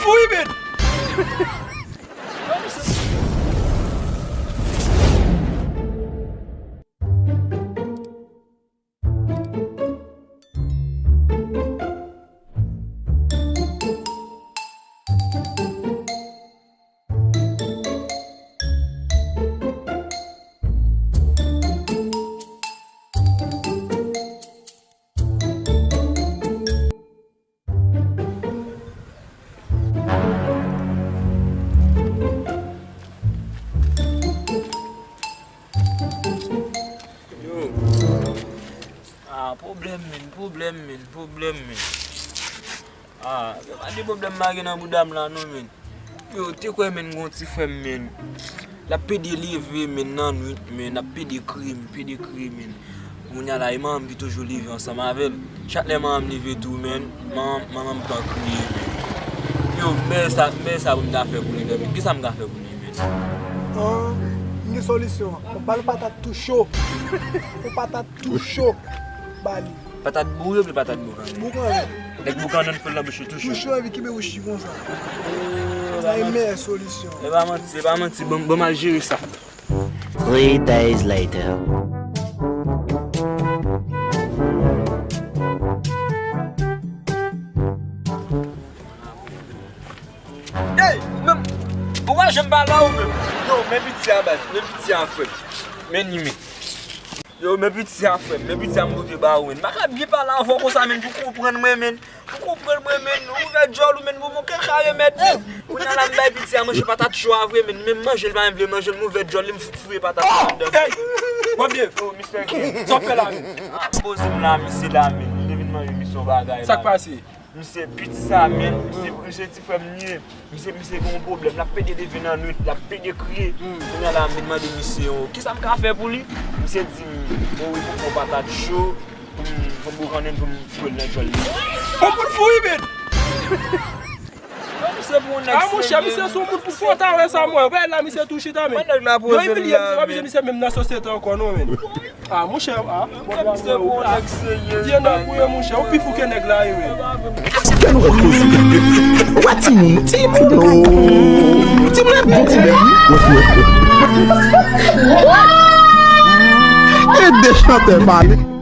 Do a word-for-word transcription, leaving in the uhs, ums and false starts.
Wi, men. Yo. Ah, pwoblèm, men, pwoblèm, men, pwoblèm, men. Ah, yo pa de pwoblèm m pa gen nan bouda m la, non, men. Yo, te kwè, men, gon ti frè m, men. L ap pede leve, men, nan nwit, men, l ap pede kriye, men, pede kriye, men. Kounye a la, e manman m ki toujou leve ansanm avè l. Chak lè manman m leve tou, men, manman, manman m pran kriye, men. Yo, m bèl sa, m bèl sa pou m ta fè pou li, men. Kisa m ka fè pou li, men? Ah, m gen solisyon. Mwen ba l patat tou cho. Yon patat tou cho. Ba li. Patat boure oubyen patat boukannen? Boukannen. Nèg boukannen fè l nan bouch li tou cho. Tou cho, epi kenbe bouch li konsa. Sa e meyè solisyon. E pa manti, e pa manti. Bon, bon, m al jere sa. Three days later. Ey, men, ou pa janm pale a ou menm. Yo, men piti a baz, men piti a frè. Men li men. Yo, men piti a frè, men piti a m pote ba ou men. M pa ka byen pale avè w konsa men, pou konprann mwen men. Pou konprann mwen men, ouvè djòl ou men, pou mwen ka remèt men. Kounye a la m bay piti a manje patat cho a vre men, men manje l pa menm vle manje l, m ouvè djòl li, m fout fouye patat cho anndan. Ey! Mwen byen. Yo, Mistè Ken, sa w fè la men? Ah, poze m la, misye la men. Li te vin manje misye yon bagay la. Sa k pase? Misye piti sa men, misye, misye ti frè m li ye. Misye, misye gen yon pwoblèm, l ap pede leve nan nwit, l ap pede kriye. Kounye a la, m vin mande misye, o, kisa m ka fè pou li? Misye di m, o wi, pou m fè yon patat cho, pou m, pou m boukannen, pou m foure l nan djòl li. Bon, pou l fouri, men! Non, misye pou yon nèg serye. Ah, monchè, misye se yon moun pou fò ta wè sa, mwen. Wè la, misye tou chita, men. Mwen nèg la poze l la, men. Misye menm nan sosyete ankò, non, men. Ah, monchè, ah. Misye pou yon nèg serye. Dye nan pou yo, monchè. Ou pi fou ke nèg la ye, men. Kè nou koze. Ou wè timoun, timoun, oh. Timoun ap bon timoun. E de chantè pale.